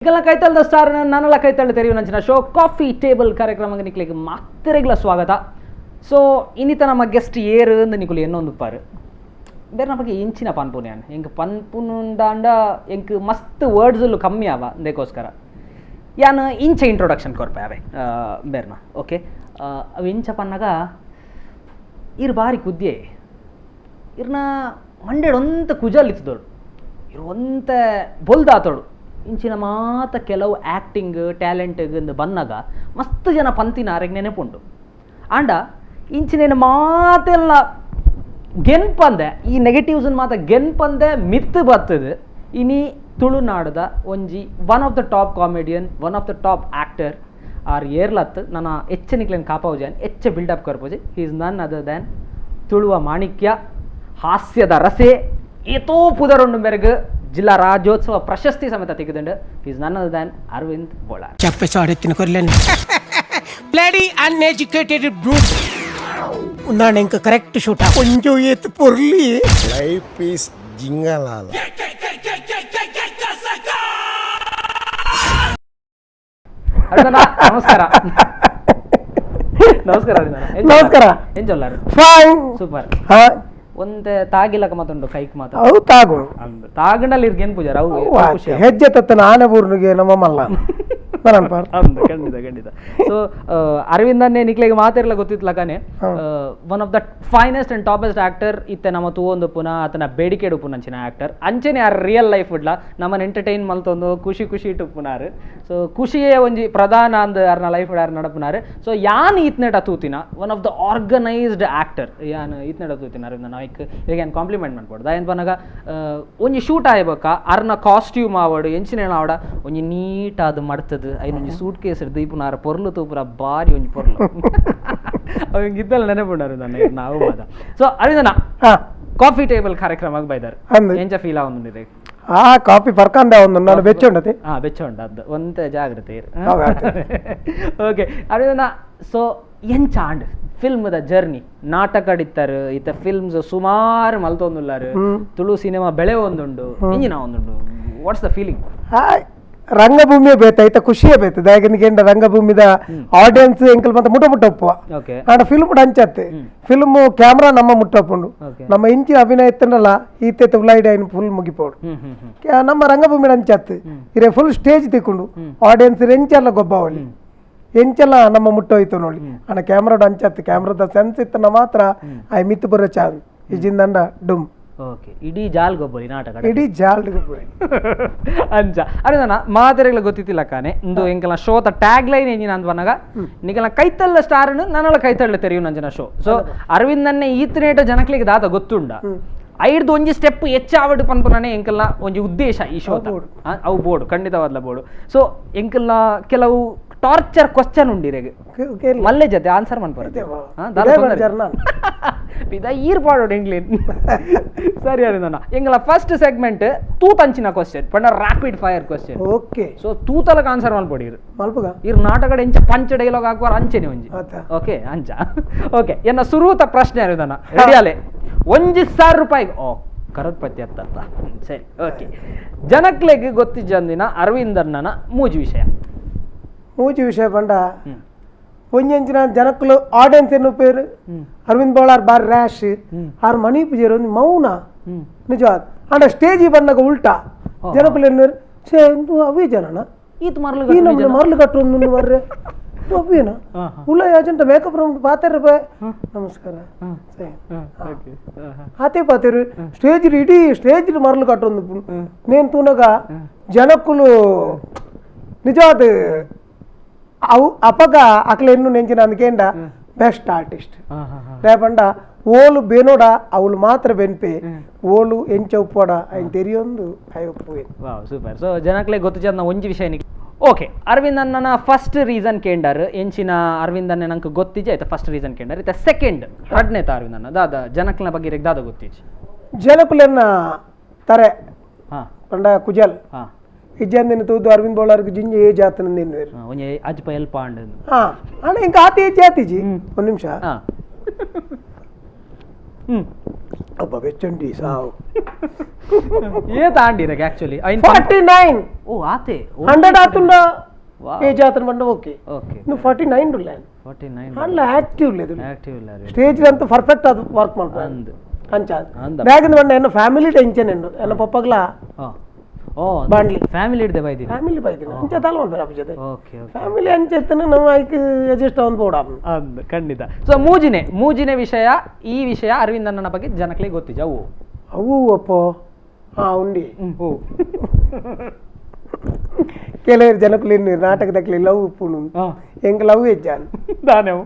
ನಿಕಲ್ನ ಕೈತಲ್ದ ಸ್ಟಾರ್ ನನಲ ಕೈತಳ್ಳ ತೆರೆಯುವ show coffee table ಕಾರ್ಯಕ್ರಮ ನಿಕ್ಲೆಗ್ ಮಾತ್ರೆಗ್ಲ ಸ್ವಾಗತ. ಸೊ ಇನ್ನಿತ ನಮ್ಮ ಗೆಸ್ಟ್ ಏರು ಅಂದ್ ನಿಕುಲು ಎನ್ನೊಂದು ಪಾರು ಬೇರೆ ನಮಗೆ ಇಂಚಿನ ಪನ್ಪುನೆ ಎಂಕ್ ಪನ್ಪುನುಂಡಾಂಡ ಎಂಕ್ ಮಸ್ತ್ ವರ್ಡ್ಸ್ ಕಮ್ಮಿ ಆವ, ಅದಕ್ಕೋಸ್ಕರ ಯಾನ್ ಇಂಚ ಇಂಟ್ರೊಡಕ್ಷನ್ ಕೊರ್ಪೆ ಅವೆ ಬೇರ್ನ. ಓಕೆ, ಅವು ಇಂಚ ಪನ್ನಾಗ ಇರ್ ಬಾರಿ ಕುದ್ಯೆ ಇರ್ನ ಮಂಡೆಡ್ ಒಂತ ಕುಜಲ್ ಇತ್ತದೋಳು, ಇರ್ ಒಂತ ಬೊಲ್ದಾತೋಳು. ಇಂಚಿನ ಮಾತ ಕೆಲವು ಆ್ಯಕ್ಟಿಂಗ್ ಟ್ಯಾಲೆಂಟ್ ಬನ್ನಾಗ ಮಸ್ತ್ ಜನ ಪಂತಿನ ಆರೆಗ್ ನೆನಪುಂಡು. ಆಂಡ ಇಂಚಿನ ಮಾತೆಲ್ಲ ಗೆನ್ಪಂದೆ ಈ ನೆಗೆಟಿವ್ಸ್ ಮಾತ ಗೆನ್ಪಂದೆ ಮಿತ್ತು ಬರ್ತದೆ. ಇನಿ ತುಳುನಾಡದ ಒಂಜಿ one of the top comedian, one of the top actor are ಏರ್ಲತ್ ನನ್ನ ಹೆಚ್ಚ ನಿಕ್ಲೆನ್ ಕಾಪಾವುಜಾನ್ ಹೆಚ್ಚ build up ಕೊರ್ಪೋಜಿ. He is none other than Tuluva ಮಾಣಿಕ್ಯ, ಹಾಸ್ಯದ ರಸೆ, ಏತೋ ಪುದರುಂಡು ಮೆರಗು, ಜಿಲ್ಲಾ ರಾಜ್ಯೋತ್ಸವ ಪ್ರಶಸ್ತಿ ಸಮೇತ ತೆಗೆದುಂಡು. Is none other than Aravind Bolar. ಚಪ್ಪೆ ಸಾಡೆತ್ತಿನ ಕೊರ್ಲೆನ್ bloody uneducated brute ಉಂದಾಣ ಎಂಕ್ ಕರೆಕ್ಟ್ ಶೂಟ್ ಕೊಂಚ ಏತ್ ಪೊರ್ಲಿ. Life is ಜಿಂಗಲಾಲ. ಅರವಿಂದಣ್ಣ, ನಮಸ್ಕಾರ. ನಮಸ್ಕಾರ ಅರವಿಂದಣ್ಣ. ನಮಸ್ಕಾರ. ಎಂಜೊಲ್ಲಾರು? ಫೈನ್. ಸೂಪರ್. ಹಾ. ಒಂತೆ ತಾಗಿಲಕ ಮಾತುಂಡು ಕೈಕ್ ಮಾತ. ಅವು ತಾಗು. ತಾಗಂಡಲ್ಲಿ ಇರ್ಗೇನ್ ಪೂಜಾರ ಅವು ಖುಷಿ. ಹೆಜ್ಜೆ ತತ್ತನ ಆನೆ ಬೂರ್ನಿಗೆ ನಮ್ಮ ಮಲ್ಲ ನನ್ನಪಾರ್. ಅಂದು ಖಂಡಿತ ಖಂಡಿತ. ಸೊ ಅರವಿಂದನ್ನೇ ನಿಕ್ಲೆಗ್ ಮಾತಿರ್ಲ ಗೊತ್ತಿತ್ಲಕನೆ one of the finest and toppest actor ಇತ್ತೆ ನಮ್ಮ ತೂವೊಂದು ಪುನಃ ಆತನ ಬೇಡಿಕೆ ಉಪ್ಪುನಂಚಿನ ಆಕ್ಟರ್ ಅಂಚನೆ are real life ಇಡ್ಲ ನಮ್ಮನ್ನ ಎಂಟರ್ಟೈನ್ ಮಲ್ತೊಂದು ಖುಷಿ ಖುಷಿ ಇಟ್ಟುಪ್ಪುನಾರು. ಸೊ ಖುಷಿಯೇ ಒಂಜಿ ಪ್ರಧಾನ ಅಂದ್ ಅರ್ನ ಲೈಫ್ ಆರ್ ನಡಪುನಾರು. ಸೊ ಯಾನ್ ಈತ್ನೆಟ ತೂತಿನ one of the organised actor ಯಾನ್ ಈತ್ನೆಟ ತೂತಿನ ಅರವಿಂದ ನಾಯ್ಕ್. ಈಗ ಯಾನ್ ಕಾಂಪ್ಲಿಮೆಂಟ್ ಮಾಡ್ಬೋದು ದಾಯನ್ ಪನಗ ಒಂಜಿ ಶೂಟ್ ಆಯ್ಬಕ್ಕ ಅರ್ನ ಕಾಸ್ಟ್ಯೂಮ್ ಆವಡು ಎಂಚಿನ ಆವಡ ಒಂಜಿ ನೀಟ್ ಆದ್ ಮಡ್ತದು ಐನೊಂಜಿ ಸೂಟ್ ಕೇಸ್ ದೀಪುನಾರ ಪೊರ್ಲು ತೂಪುರ ಬಾರಿ ಒಂಜಿ ಪೊರ್ಲು ಅವಂಗೆ ಇದ್ದಲ್ಲ ನೆನಪುಂಡಾರು ನನ್ನ ನಾವು ಮಾತ. ಸೊ ಅರವಿಂದಣ್ಣ, ಹಾ. ಕಾಫಿ ಟೇಬಲ್ ಕಾರ್ಯಕ್ರಮಕ್ಕೆ ಬೈದಾರೆ. ಅಂದು. ಎಂಚ ಫೀಲ್ ಆವೊಂದುಂಡಿದೆ? ಆ ಕಾಫಿ ಪರ್ಕಂದ ಒಂದು ನಾನು ಬೆಚ್ಚ ಉಂಡತೆ. ಹಾ, ಬೆಚ್ಚ ಉಂಡು ಅದ್ದು ಒಂತೆ ಜಾಗ್ರತೆ ಇರು. ಹೌದು, ಆಯ್ತು. ಓಕೆ ಅರವಿಂದಣ್ಣ, ಸೊ ಎಂಚ ಆಂಡ್ ಫಿಲ್ಮ್ದ ಜರ್ನಿ? ನಾಟಕ ಅಡಿತ್ತಾರು, ಇತ್ತ ಫಿಲ್ಮ್ಸ್ ಸುಮಾರು ಮಲ್ತೊಂದುಲ್ಲಾರು, ತುಳು ಸಿನಿಮಾ ಬೆಳೆ ಒಂದುಂಡು, ಇಂಜಿನ ಒಂದುಂಡು, what's the feeling? ಆ ರಂಗಭೂಮಿಯೇ ಬೇತ ಐತ, ಖುಷಿಯೇ ಬೇತ. ದಾಯಕನಿಗೆ ರಂಗಭೂಮಿದ ಆಡಿಯನ್ಸ್ ಎಂಕಲ್ ಮತ್ತೆ ಮುಟ್ಟ ಮುಟ್ಟ ಒಪ್ಪುವ. ಆಂಡ ಫಿಲ್ಮ್ ಅಂಚತ್ತೆ ಫಿಲ್ಮ್ ಕ್ಯಾಮ್ರಾ ನಮ್ಮ ಮುಟ್ಟಪ್ಪುಂಡು. ನಮ್ಮ ಇಂಚಿನ ಅಭಿನಯ ಇತ್ತನಲ್ಲ ಈತೆ ತುಲಾಯಿಡ್ ಐನ್ ಫುಲ್ ಮುಗಿಪೋಡು. ಹ್ಮ್ ಹ್ಮ್ ಹ್ಮ್ ನಮ್ಮ ರಂಗಭೂಮಿ ಅಂಚತ್ತು ಇರೆ ಫುಲ್ ಸ್ಟೇಜ್ ತಿಕ್ಕೊಂಡು ಆಡಿಯನ್ಸ್ ಎಂಚೆಲ್ಲ ಗೊಬ್ಬಾವಳಿ ಎಂಚೆಲ್ಲ ನಮ್ಮ ಮುಟ್ಟೋಯ್ತು ನೋಡಿ. ಆಂಡ ಕ್ಯಾಮ್ರಾಡ್ ಅಂಚತ್ತು ಕ್ಯಾಮ್ರಾದ ಸೆನ್ಸ್ ಇತ್ತನ ಮಾತ್ರ I ಮಿತ್ತು ಬರೋ ಚಾನ್ಸ್ ಇಜಿಂದಂಡ ಡುಮ್. ಓಕೆ, ಇಡೀ ಜಾಲ್ ಗೊಬ್ಬರಿ ನಾಟಕ. ಇಡೀ ಜಾಲ್ಡ್ ಗೊಬ್ಬರಿ. ಅಂಚ ಅರೆ ನನ್ನ ಮಾತೆರೆಗ್ಲ ಗೊತ್ತಿತ್ತಿಲ್ಲ ಕಾನೆ ಇಂದು ಎಂಕಲ್ನ ಶೋತ ಟ್ಯಾಗ್ ಲೈನ್ ಎಂಜಿನ ಅಂತ ಬನ್ನಾಗ ನಿಕಲ್ನ ಕೈತಲ್ಲ ಸ್ಟಾರ್ನು ನನಲ ಕೈತಳ್ಳ ತೆರೆಯು ನಂಜನ ಶೋ. ಸೊ ಅರವಿಂದನ್ನೇ ಈತನೇಟ ಜನಕ್ಲಿಗೆ ದಾತ ಗೊತ್ತುಂಡ ಐಡ್ದು ಒಂಜಿ ಸ್ಟೆಪ್ ಹೆಚ್ಚಾವಡು ಪನ್ಪುನನೆ ಎಂಕಲ್ನ ಒಂಜಿ ಉದ್ದೇಶ ಈ ಶೋತ. ಅವು ಬೋರ್ಡು ಖಂಡಿತವಾದ್ಲ ಬೋರ್ಡು. ಸೊ ಎಂಕಲ್ನ ಕೆಲವು ಟಾರ್ಚರ್ ಕ್ವಶನ್ ಉಂಡಿರೆಗ್ ಮಲ್ಲೆ ಜೊತೆ ಆನ್ಸರ್ ಮನ್ಪುರ. ಇದ ಈರ್ ಪಾಡೋಡು ಎಂಗ್ಲೇನ್. ಸರಿ ಅರವಿಂದಣ್ಣ, ಎಂಗಲ ಫಸ್ಟ್ ಸೆಗ್ಮೆಂಟ್ ತೂತಂಚಿನ ಕ್ವಶನ್ ಪಂಡ rapid fire question. Okay. So ತೂತಲಕ answer ಮಲ್ಪೊಡಿ ಇರು. ಮಲ್ಪುಗ. ಇರ್ ನಾಟಕಡ್ ಎಂಚ ಪಂಚ ಡೈಲಾಗ್ ಹಾಕುವಾರ ಅಂಚೆನೆ ಒಂಜಿ. ಆತ. ಓಕೆ ಅಂಚ. ಓಕೆ, ಎನ್ನ ಸುರೂತ ಪ್ರಶ್ನೆ ಅರವಿಂದಣ್ಣ, ರೆಡಿ ಅಲೆ? 1000 ರೂಪಾಯಿ ಓ ಕರೋಡ್ಪತಿ ಅತ್ತ. ಸರಿ ಓಕೆ, ಜನಕ್ಲೆಗ್ ಗೊತ್ತಿಜ್ಜಂದಿನ ಅರವಿಂದಣ್ಣನ ಮೂಜಿ ವಿಷಯ. ಮೂಜಿ ವಿಷಯ ಪಂಡ ಒಂಜಂಚಿನ ಜನಕ್ಕಲು ಆಡಿಯನ್ಸ್ ಎನ್ನು ಪೇರು ಅರವಿಂದ್ ಬೋಳಾರ್ ಬಾರಿ ರ್ಯಾಶ್ ಆರ್ ಮಣಿ ಪೂಜಾರಿ ಒಂದು ಮೌನ ನಿಜವಾದ. ಆಂಡ ಸ್ಟೇಜ್ ಬಂದಾಗ ಉಲ್ಟಾ ಜನಕ್ಕಲು ಎನ್ನುವರು ಛೇ ಇಂದು ಅವೇ ಜನನ ಈತ್ ಮರ್ಲು ಈ ನಮ್ಮನೆ ಮರ್ಲು ಕಟ್ಟೊಂದು ಮರ್ರೆ ಇದು ಅವ್ವೇನಾ ಉಲ್ಲ ಯಾಜಂಟ ಮೇಕಪ್ ರೂಮ್ ಪಾತೆರ್ ನಮಸ್ಕಾರ ಸರಿ ಆತೆ ಪಾತೆರು ಸ್ಟೇಜ್ ಇಡೀ ಸ್ಟೇಜ್ ಮರ್ಲು ಕಟ್ಟೊಂದು ನೇನ್ ತೂನಗ ಜನಕ್ಕಲು ನಿಜವಾದ ಅವು ಅಪಗ ಅಕ್ಲೆ ಇನ್ನು ನೆಂಚಿನ ಅಂದ್ಕೇಂಡ ಬೆಸ್ಟ್ ಆರ್ಟಿಸ್ಟ್ ರೇಪಂಡ ಓಲು ಬೇನೋಡ ಅವಳು ಮಾತ್ರ ಬೆನ್ಪೆ ಓಲು ಎಂಚ ಉಪ್ಪೋಡ ಐನ್ ತೆರಿಯೊಂದು I ಒಪ್ಪುವೆ. Wow super. So ಜನಕ್ಲೆ ಗೊತ್ತು ಒಂಜಿ ವಿಷಯ. ಓಕೆ, ಅರವಿಂದ್ ಅಣ್ಣನ ಫಸ್ಟ್ ರೀಸನ್ ಕೇಂಡರ್ ಎಂಚಿನ ಅರವಿಂದ್ ಅಣ್ಣ ನಂಗೆ ಗೊತ್ತಿಜೆ ಆಯ್ತಾ ಫಸ್ಟ್ ರೀಸನ್ ಕೇಂಡರ್. ಇತ್ತ ಸೆಕೆಂಡ್ ರಡ್ನೇತ ಅರವಿಂದ್ ಅಣ್ಣ ದಾದ ಜನಕ್ಲ ಬಗ್ಗೆ ದಾದ ಗೊತ್ತಿಜೆ? ಜನಕುಲೆನ್ನ ತರೆ ಹಾ ಪಂಡ ಕುಜಲ್ ಹಾ ಇಜ್ಜಂದಿನ ತೂದು ಅರವಿಂದ್ ಬೋಳಾರ್ಗೆ ಜಿಂಜ ಏಜ್ ಆತನ ನಿನ್ವೇರು ಒಂಜಿ ಅಜ್ಪ ಎಲ್ಪ ಅಂಡ್ ಹಾ ಅಣ್ಣ ಇಂಕ ಆತ ಏಜ್ ಆತಿಜಿ ಒಂದು ನಿಮಿಷ. ಹಾ ಹ್ಮ್ ಅಬ್ಬ ಬೆಚ್ಚಂಡಿ ಸಾವು ಏ ತಾಂಡಿರಗೆ ಆಕ್ಚುಲಿ 49 ಓ ಆತೆ 100 ಆತುಂಡ ಏಜ್ ಆತನ ಬಂಡ ಓಕೆ ಓಕೆ ಇನ್ನು 49 ಉಲ್ಲ 49 ಅಲ್ಲ ಆಕ್ಟಿವ್ ಇಲ್ಲ ಆಕ್ಟಿವ್ ಇಲ್ಲ ಸ್ಟೇಜ್ ಅಂತೂ ಪರ್ಫೆಕ್ಟ್ ಅದು ವರ್ಕ್ ಮಾಡ್ತಾರೆ ಅಂದ್ ಅಂಚ ಬ್ಯಾಗಿಂದ ಬಂಡ ಎನ್ನ ಫ್ಯಾಮಿಲಿ ಟೆನ್ಷನ್ ಎಂದು ಎನ್ನ ಪಪ್ಪಗ್ಲ ಓ ಬಾಂಡ್ಲಿ ಫ್ಯಾಮಿಲಿ ಹಿಡ್ದೆ ಬೈದಿನಿ ಫ್ಯಾಮಿಲಿ ಬೈದಿನಿ ಅಂಚ ತಾಲ ಮಾಡ್ತಾರೆ ಅಪ್ಪ ಜೊತೆ okay okay family ಅಂಚೆತ್ತನ ನಮ್ಮ ಐಕ್ ಅಡ್ಜಸ್ಟ್ ಅವ್ನು ಬೋಡ ಅಂದ್ ಖಂಡಿತ. ಸೊ ಮೂಜಿನೆ ಮೂಜಿನೆ ವಿಷಯ ಈ ವಿಷಯ ಅರವಿಂದ್ ಅಣ್ಣನ ಬಗ್ಗೆ ಜನಕ್ಕೆ ಗೊತ್ತಿಜ ಅವು ಅವು ಅಪ್ಪೋ ಹಾ ಉಂಡಿ ಓ ಕೆಲವರು ಜನಕ್ಕೂ ಇನ್ನು ನಾಟಕದಕ್ಲಿ ಲವ್ ಉಪ್ಪುನು ಎಂಕ್ ಲವ್ ಹೆಜ್ಜಾನ್ ದಾನೆವು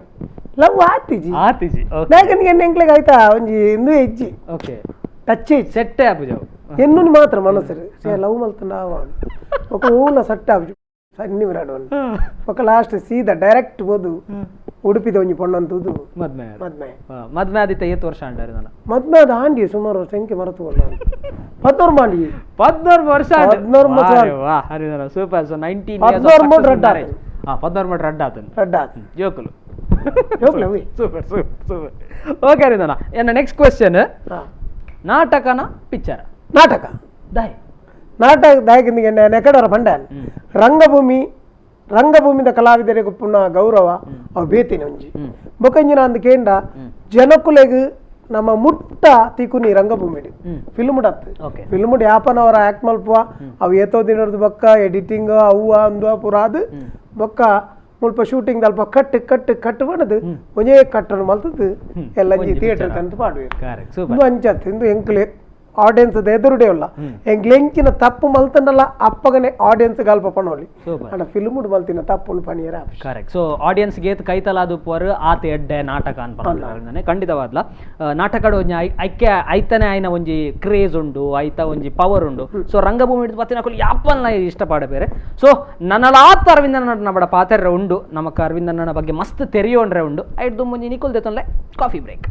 ಲವ್ ಆತಿಜಿ ಆತಿಜಿ ನಾಗನಿಗೆ ಎಂಕ್ಲೆಗ್ ಆಯ್ತಾ ಒಂಜಿ ಇಂದು ಹೆಜ್ಜಿ ಓಕೆ ಟಚ್ ಹೆಜ್ಜಿ ಸೆಟ್ಟೆ ಆಪುಜವು ಎನ್ನುನಿ ಮಾತ್ರ ಮನಸ್ಸು ಲವ್ ಮಲ್ತಂಡ ఒక ಊಲ ಸೆಟ್ ಆಪುಜಿ ಸನ್ನಿ ವಿರಾಡವನ್ ఒక ಲಾಸ್ಟ್ ಸೀದಾ ಡೈರೆಕ್ಟ್ ಹೋದು ಉಡುಪಿದ ಒಂಜಿ ಪೊಣ್ಣಂತೂದು ಮದ್ಮೆ ಮದ್ಮೆ ಮದ್ಮೆ ಆದಿತ್ತ ಏತ್ ವರ್ಷ ಅಂಡಾರೆ ನಾನು ಮದ್ಮೆ ಅದು ಆಂಡಿ ಸುಮಾರು ವರ್ಷ ಎಂಕೆ ಮರೆತು ಪದ್ನೂರು ಮಾಡಿ 14 ವರ್ಷ 14 ವರ್ಷ. ವಾ ಹರಿದನ ಸೂಪರ್. ಸೊ 19 14 ಮೂಡ್ ರಡ್ಡ್ ಆತನ್. ಹಾ 14 ಮೂಡ್ ರಡ್ಡ್ ಆತನ್ ರಡ್ಡ್ ಆತನ್ ಜೋಕುಲು ಜೋಕುಲು ಅವಿ. Super super super. Okay ಹರಿದನ ಎನ್ನ ನೆಕ್ಸ್ಟ್ ಕ್ವೆಶ್ಚನ್ ನಾಟಕನ ಪಿಕ್ಚರ್ ನಾಟಕ ದಾಯ್ ನಾಟಕ ದಾಯಕಿಂದಿಗೆ ನೆಕಡರ ಪಂಡಾನ್ ರಂಗಭೂಮಿ ರಂಗಭೂಮಿದ ಕಲಾವಿದರಿಗೆ ಪುನಃ ಗೌರವ ಅವು ಬೇತಿನ ಒಂಜಿ ಬೊಕಂಜಿನ ಅಂದ್ ಕೇಂಡ ಜನಕುಲೆಗ್ ನಮ್ಮ ಮುಟ್ಟ ತಿಕುನಿ ರಂಗಭೂಮಿಡ್ ಫಿಲ್ಮ್ ಡತ್ ಫಿಲ್ಮ್ ಯಾಪನವರ ಆಕ್ಟ್ ಮಲ್ಪುವ ಅವು ಏತೋ ದಿನದ ಬೊಕ್ಕ ಎಡಿಟಿಂಗ್ ಅವು ಅಂದು ಪೂರ ಅದು ಬೊಕ್ಕ ಮುಲ್ಪ ಶೂಟಿಂಗ್ ಅಲ್ಪ cut cut cut ಮಾಡದು ಒಂಜೇ ಕಟ್ಟನ್ನು ಮಲ್ತದ್ದು ಎಲ್ಲ ಥಿಯೇಟರ್ ಅಂತ ಪಾಡುವೆ ಇಂದು ಅಂಚತ್ ಇಂದು ಎಂಕ್ಲೆ ಆಡಿಯನ್ಸ್ ಎದುರುಡೆ ಉಲ್ಲ ಎಂಕ್ಲೆ ಎಂಚಿನ ತಪ್ಪು ಮಲ್ತಂಡಲ್ಲ ಅಪ್ಪಗನೆ ಆಡಿಯನ್ಸ್ ಗಲ್ಪ ಪಣೋಲಿ ಅಂಡ ಫಿಲ್ಮ್ ಮಲ್ತಿನ ತಪ್ಪು ಪಣಿಯರ correct. So audience ಗೇತ್ ಕೈತಲಾದು ಪೋರು ಆತ ಎಡ್ಡೆ ನಾಟಕ ಅನ್ಪಂದ್ರೆ ಖಂಡಿತವಾದ್ಲ ನಾಟಕಡು ಒಂಜಿ ಐಕ್ಯ ಐತನೆ ಆಯ್ನ ಒಂಜಿ ಕ್ರೇಜ್ ಉಂಡು ಐತ ಒಂಜಿ ಪವರ್ ಉಂಡು. ಸೊ ರಂಗಭೂಮಿ ಹಿಡಿದು ಬತ್ತಿನ ಯಾಪಲ್ನ ಇಷ್ಟಪಡ ಬೇರೆ. ಸೊ ನನ್ನಲಾತ ಅರವಿಂದನ ಬಡ ಪಾತೆರ್ರೆ ಉಂಡು ನಮಕ್ ಅರವಿಂದನ ಬಗ್ಗೆ ಮಸ್ತ್ ತೆರಿಯೋಂಡ್ರೆ ಉಂಡು ಐಡ್ದು ಮುಂಜಿ ನಿಕುಲ್ ದೇತೊಂಲೆ ಕಾಫಿ ಬ್ರೇಕ್.